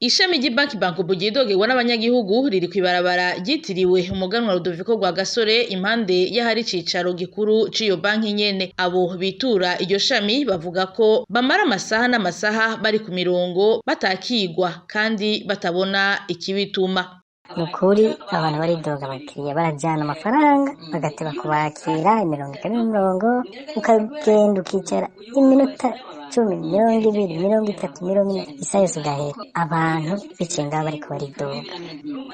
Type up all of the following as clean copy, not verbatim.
Ishami ry'ibanki Bancobu ryidogerwa n'abanyagihugu riri kw'ibarabara ryitiriwe umuganwa Rudoviko Rwagasore, impande y'ahari icicaro gikuru c'iyo banki nyene. Abo bitura iryo shami bavuga ko bamara amasaha n'amasaha bari ku mirongo batakigwa kandi batabona ikibituma. Ni ukuri abantu baridoga, abakiriya barajyana amafaranga bagateba kubakira, imirongo ikaba imirongo, ukagenda ukicara iminota 10, 20, 30, 40, isaha yose igahera. Abantu bicaye ngaho bariko baridoga.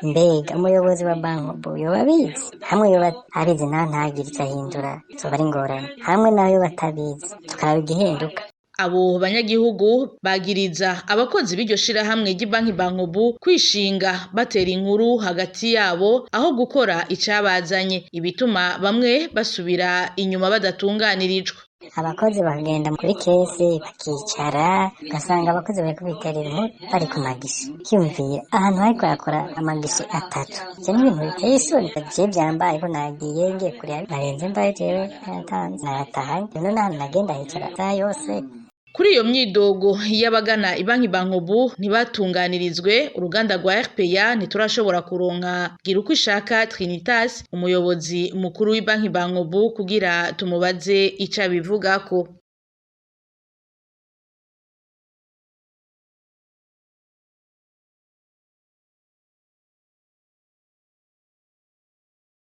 Mbega umuyobozi wa Bancobu yoba abizi? Hamwe yoba abizi nawe ntagire ico ahindura, zoba ari ingorane. Hamwe nawe yoba atabizi, tukaraba igihinduka. Abo banyagihugu bagiriza abakozi b'iryo shirahamwe ry'ibanki Bancobu kwishinga batera inkuru hagati yabo aho gukora icabazanye, ibituma bamwe basubira inyuma badatunganirijwe. Abakozi bagenda kuri caisse bakicara, ugasanga abakozi bariko biterera inkuru bari ku maguichets. Ukiyumvira ahantu hariko harakora amaguichets atatu, ivyo ni ibintu biteye isoni. Je vyambayeko, nagiye ngiye kureba, narenze mvayo jewe nayatanze nayatahanye, none ahantu nagenda hicara isaha yose. Kuri iyo myidogo y'abagana ibanki Bancobu ntibatunganirizwe, uruganda rwa RPA ntiturashobora kuronka Girukwishaka Trinitas, umuyobozi mukuru w'ibanki Bancobu, kugira tumubaze ico abivugako.